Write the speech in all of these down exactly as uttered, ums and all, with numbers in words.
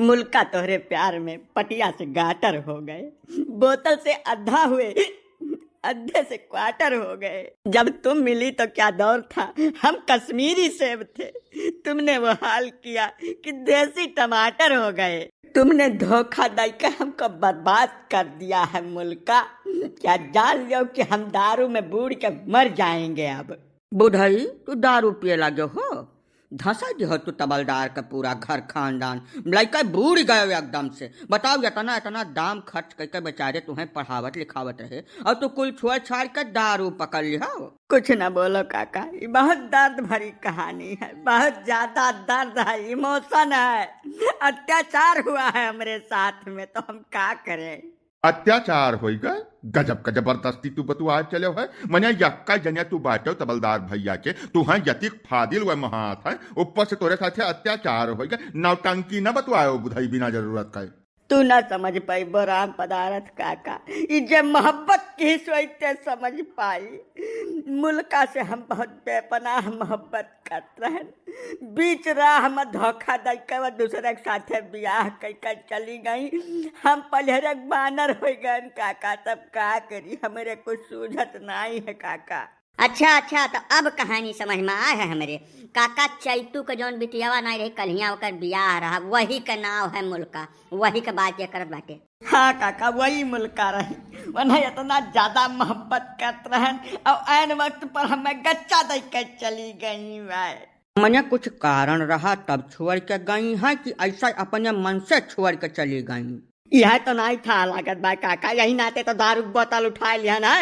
मुल्का तोहरे प्यार में पटिया से गाटर हो गए, बोतल से अद्धा हुए, अद्धे से क्वार्टर हो गए। जब तुम मिली तो क्या दौर था, हम कश्मीरी सेब थे, तुमने वो हाल किया कि देसी टमाटर हो गए। तुमने धोखा दइके हमको बर्बाद कर दिया है मुल्का। क्या जान लो कि हम दारू में बूड़ के मर जाएंगे अब। बुधई, तू दारू पिए लागे हो? धंसा दिहो तू तबलदार के पूरा घर खानदान। लइका बूड़ गयो एकदम से। बताओ, इतना, इतना दाम खर्च करके बेचारे तुहें पढ़ावत लिखावत रहे और तू कुल छोड़ छाड़ के दारू पकड़ लिहो। कुछ ना बोलो काका, ये बहुत दर्द भरी कहानी है, बहुत ज्यादा दर्द है, इमोशन है, अत्याचार हुआ है हमरे साथ में, तो हम का करें? अत्याचार होई गए? गजब का जबरदस्ती तू बतुआ चले है। मने यक्का जने तू बाटो तबलदार भैया के, तू हैं यतिक फादिल व महात है, ऊपर से तोरे साथे अत्याचार होई गए। नौटंकी न बतुआओ बुधई बिना जरूरत का। तू ना समझ पाइबो राम पदारथ काका, ई जे मोहब्बत की सोचते समझ पाई। मुल्का से हम बहुत बेपनाह मोहब्बत करत रहन, बीच राह में धोखा दइके वो दूसरे के साथे बियाह कइके चली गई। हम पलहरे बानर हो गए काका, तब का करी, हमरे कुछ सूझत नाई है काका। अच्छा, अच्छा, तो अब कहानी समझ में आए है हमरे। काका, चैतू के जौन बिटियावा नाई रही, कल्हिया ओकर बियाह रहा, वही के नाव है मुल्का, वही के बात ये करत बाटे। हाँ काका, वही मुल्का रही। वन्हें इतना ज्यादा मोहब्बत करत रहन और ऐन वक्त पर हमें गच्चा दइके चली गई। वाह। मने कुछ कारण रहा तब छोड़ के गई हैं कि ऐसा अपने मन से छोड़ के चली गई? यह तो नहीं था लागत बा काका, यही नाते तो दारू के बोतल उठा लिया ना।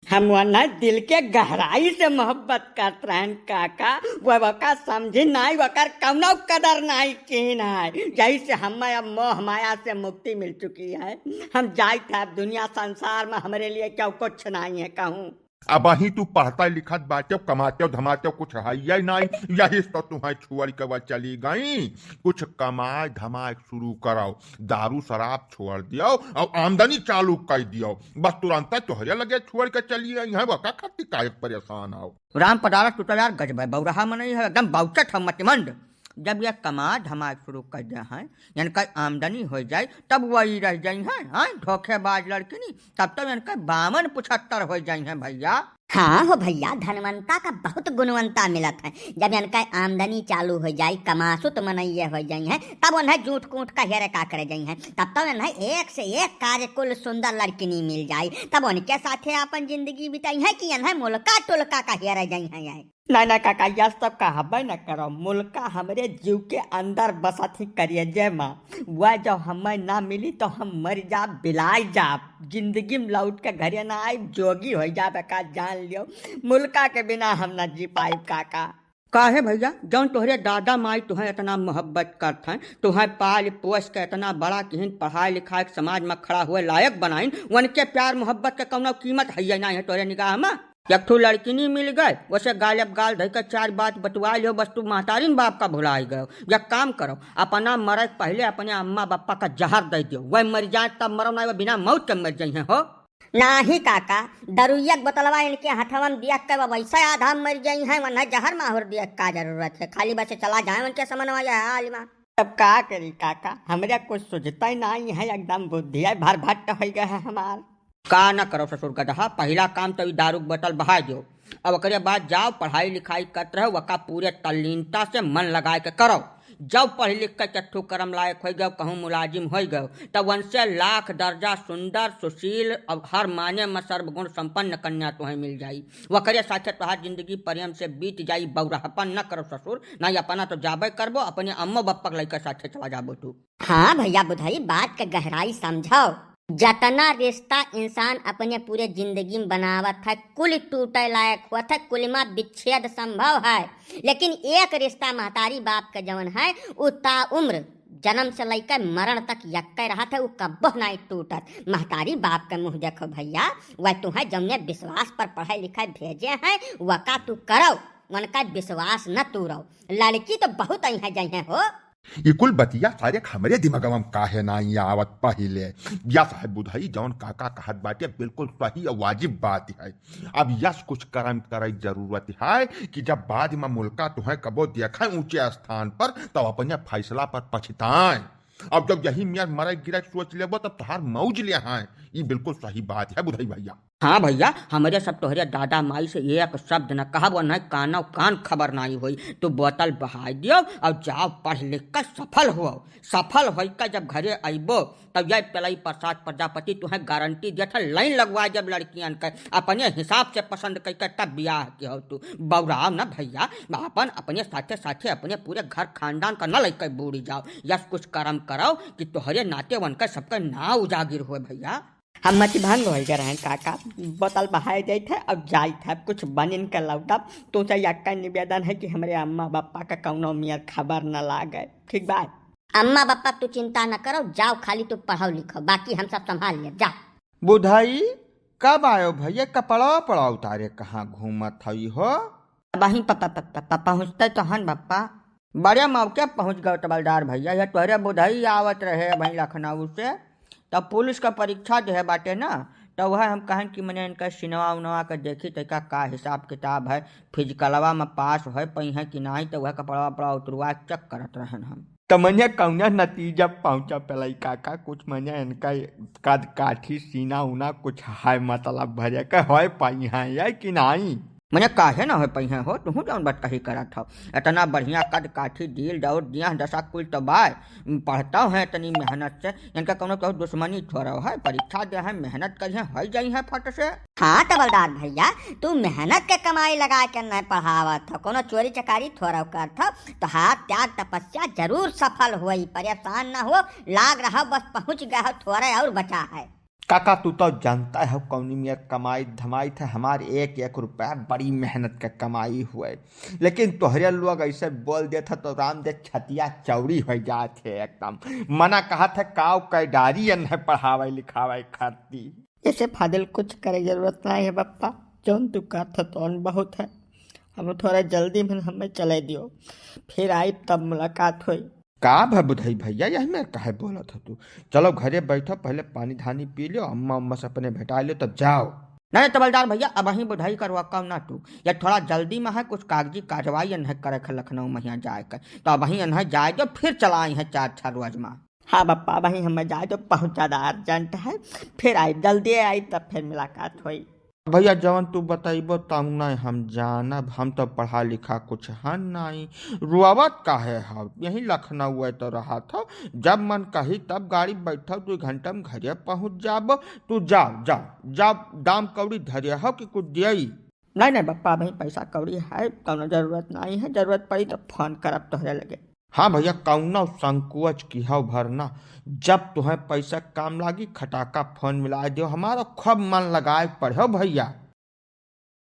हम वन्हें दिल के गहराई से मोहब्बत करत रहन काका, वो वका समझी नाई, वकर कौनो कदर नाई कीन है। यही से हमें अब मोह माया से मुक्ति मिल चुकी है। हम जाइत है, अब दुनिया संसार में हमरे लिए क्यों कुछ नाई है कहूँ। अबहीं तू पढ़ते लिखत बाटे, कमाते धमाते कुछ है ही नाई, यही से तो तुहें छोड़ के वह चली गई। कुछ कमाए धमाए शुरू करो, दारू शराब छोड़ दियो और आमदनी चालू कर दियो। बस तुरंत तोहरे लगे छोड़ के चली आई है, वका खातिर काहे परेशान हो? राम पदारथ, तू तो यार गजब है, बौरहा मनई है, एकदम बाउचट है, मतिमंद। जब ये कमा धमा शुरू कर दे हैं, इनका आमदनी हो जाए, तब वही रह जाई हैं, हाँ, धोखेबाज लड़किनी, तब तो इनका बावन पचहत्तर हो जाई हैं भैया। हाँ हो भैया, धनवंता का बहुत गुणवंता मिलत है। जब इनका आमदनी चालू हो जाई, कमासुत मनइये हो जाई हैं, तब उन्हें जूठ कूठ का हेरे का करे जाई हैं, तब तो इन्हें एक से एक कार्यकुल सुंदर लड़किनी मिल जाई, तब उनके साथे अपन जिंदगी बिताई हैं कि इन्हें मुल्का टुल्का का हेरे जाई हैं। नहीं, नहीं काका, यस तो कहबे न करो, मुल्का हमरे जीव के अंदर बसत ही करेजे मा। वह जब हमें ना मिली तो हम मर जाब, बिलाइ जाब, जिंदगी में लौट के घरे ना आइब, जोगी होइ जाब, का जान लियो। मुल्का के बिना हम ना जी पाइब काका। काहे भैया, जौन तोहरे दादा माई तुहें इतना मोहब्बत करत हैं, तुहें पाल पोस के इतना बड़ा किहिन, पढ़ाई लिखाई के समाज में खड़ा हुए लायक बनाइन, उनके प्यार मोहब्बत के कौनो कीमत है या नहीं है तोहरे निगाह में? एक ठो लड़किनी मिल गए, उसे गाले प गाल धइ के चार बात बतुआ लियो, बस तू महतारिन बाप का भुलाइ गयो। एक काम करो, अपना मरे के पहिले अपने अम्मा बप्पा का जहर दइ दियो, वह मर जाए तब मरो, ना वह बिना मौत के मर जाइहैं हो। नाही काका, दरुइया के बोतलवा इनके हथवा में दिया के वैसे आधा मर जाइहैं, वन्हा जहर माहुर दिया के का जरूरत है, खाली बस चला जाए उनके समनवा यह हाल में। तब का करी काका, हमरे कुछ सुझता ही नहीं है, एकदम बुद्धि है भरभट्ट होइ गए है हमार। का न करो ससुर गदहा, पहिला काम तो ई दारू के बोतल बहाय दियो। अब ओकरे बाद जाओ पढ़ाई लिखाई करत रहो, वका पूरे तल्लीनता से मन लगाए के करो। जब पढ़ लिख के चट्ठू करम लायक होइ गयो, कहूँ मुलाजिम होइ गयो, तब उनसे लाख दर्जा सुंदर, सुशील और हर माने में सर्वगुण संपन्न कन्या तुहें मिल जाई। वकरे साथे तुहार जिंदगी प्रेम से बीत जाई। बौरहपन न करो ससुर, नहीं अपना तो जाबे करबो, अपने अम्मो बप्पा के लइका साथे चला जाबो तू। हाँ भैया बुधई, बात के गहराई समझो। जतना रिश्ता इंसान अपने पूरे जिंदगी में बनावत है, कुल टूटे लायक होत है, कुल मा विच्छेद संभव है, लेकिन एक रिश्ता महतारी बाप के जवन है, उ ताउम्र जन्म से लइके मरण तक यक्के रहत है, उ कब्बो नाई टूटत। महतारी बाप के मुँह देखो भैया, वह तुहें जौने विश्वास पर पढ़े लिखे भेजे हैं, वका तू करो, उनका विश्वास न तूरो। लड़की तो बहुत अइहें जइहें हो। ई कुल बतिया सारे हमरे दिमगवा में काहे नाई आवत पहिले? या साहेब बुधई जौन काका कहत बाटे बिल्कुल सही और वाजिब बात है। अब यस कुछ करम करे जरूरत है कि जब बाद में मुल्का तुहें कबो देखे ऊंचे स्थान पर तब अपने फैसला पर पछताएं। अब जब यही मियाँ मरे गिरे सोच लेबो, तब तोहार मौज ले हैं। ई बिल्कुल सही बात है बुधई भैया। हाँ भैया, हमरे सब तोहरे दादा माई से एक शब्द न कहब, उन्हें कानो कान खबर नाई होई। तू बोतल बहाई दियो और जाओ पढ़ लिख कर सफल हो। सफल होई का जब घरे अइबो, तब यह पेलई प्रसाद प्रजापति तुहें गारंटी देत है, लाइन लगवा जब लड़कियन के अपने हिसाब से पसंद कइके तब बियाह के हो तू। बौराव न भैया, अपन अपने साथे साथे अपने पूरे घर खानदान का न लइके बूड़ी जाओ। यस कुछ करम करो कि तोहरे नाते उनके सबके नाव उजागिर होए भैया। हम मति भंग होइ गए रहन काका, बोतल बहाए जाइत है, अब जाइत है, कुछ बनिन के लौटब। तुमसे यक्का निवेदन है कि हमरे अम्मा बप्पा का कौनो मियर खबर न लागे, ठीक बात? अम्मा बप्पा तू चिंता न करो, जाओ खाली तू पढ़ो लिखो, बाकी हम सब संभाल लेब, जाओ। बुधई, कब आयो भैया? कपड़ा वपड़ा उतारे कहाँ घूमत हई हो? अबहीं प-, प-, प-, प-, प-, पहुँचते तो हन बप्पा। बड़े मौके पहुँच गए तबलदार भैया, यह तोहरे बुधई आवत रहे अबहीं लखनऊ से, तब पुलिस का परीक्षा देहे बाटे ना, तो वह हम कहन कि मने इनका सिनवा उनवा के देखी तइका का हिसाब किताब है, फिजिकलवा में पास होए पइहें कि नाहीं, तो वह कपड़ा वपड़ा उतरवा चेक करत रहन हम। तो मने कौना नतीजा पहुँचा पेलई काका? कुछ मने इनका कद काठी सीना उना कुछ है मतलब भरे के होए पइहें या कि नाहीं? मने काहे ना होए पइहें हो, तुहूँ जौन बतकही करत हो। इतना बढ़िया कद काठी डील डौर दिया दशा कुल तो बाय, पढ़ता है इतनी मेहनत से, इनका कौनो केहू दुश्मनी थोड़ा है, परीक्षा दे है, मेहनत करिहें, होई जाई है फट से। हाँ तबलदार भैया, तू मेहनत के कमाई लगा के नहीं पढ़ावत हो, कोनो चोरी चकारी थोड़ा करत हो, तो हाथ त्याग तपस्या जरूर सफल होई, परेशान ना हो, लाग रहा बस पहुँच गया हो, थोड़ा और बचा है। काका तू तो जानता है कौनी मेर कमाई धमाई थे, हमार एक एक रुपया बड़ी मेहनत के कमाई हुए, लेकिन तोहरे लोग ऐसे बोल देत है तो राम दे छतिया चौड़ी हो जात है एकदम। मना कहत है काव कैडारी है पढ़ावे लिखावे खातिर। ऐसे फाजिल कुछ करे जरूरत नहीं है बप्पा, जौन तू कहत है तौन बहुत है। हम थोड़ा जल्दी में हमें चले दियो, फिर आई तब मुलाकात होई। का भा बुधई भैया, यही में काहे बोलत हो तू? चलो घरे बैठो, पहले पानी धानी पी लो, अम्मा उम्मा से अपने भेटा लो, तब जाओ। नहीं तबलदार भैया, अबहीं बुधई करवा कम ना तू, या थोड़ा जल्दी में है, कुछ कागजी कार्रवाई इन्हें करे के लखनऊ में यहाँ जाए के, तो अबहीं इन्हें जाए दो, फिर चला आई है चार छह रोज में। हाँ बप्पा, अबहीं हमें जाए दो, बहुत ज्यादा अर्जेंट है, फिर आई, जल्दी आई तब फिर मुलाकात होई। भैया जवन तू बतइबो तौने हम जानब, हम तो पढ़ा लिखा कुछ हन नाई। रोवत काहे हव? यही लखनऊ है तो रहत हव, जब मन कही तब गाड़ी बैठब, दू घंटा में घरे पहुँच जाब। तू जाओ, जाओ, जाओ, दाम कौड़ी धरे हव कि कुछ दियई? नहीं नहीं बप्पा, अबहीं पैसा कौड़ी है, कौनो जरूरत नहीं है, जरूरत पड़ी तो फोन करब तोहरे लगे। हाँ भैया, कौनो संकोच की हव भरना, जब तुहें पैसा काम लागी, खटाका फोन मिलाए दियो, हमारा खूब मन लगाए पढ़ो भैया।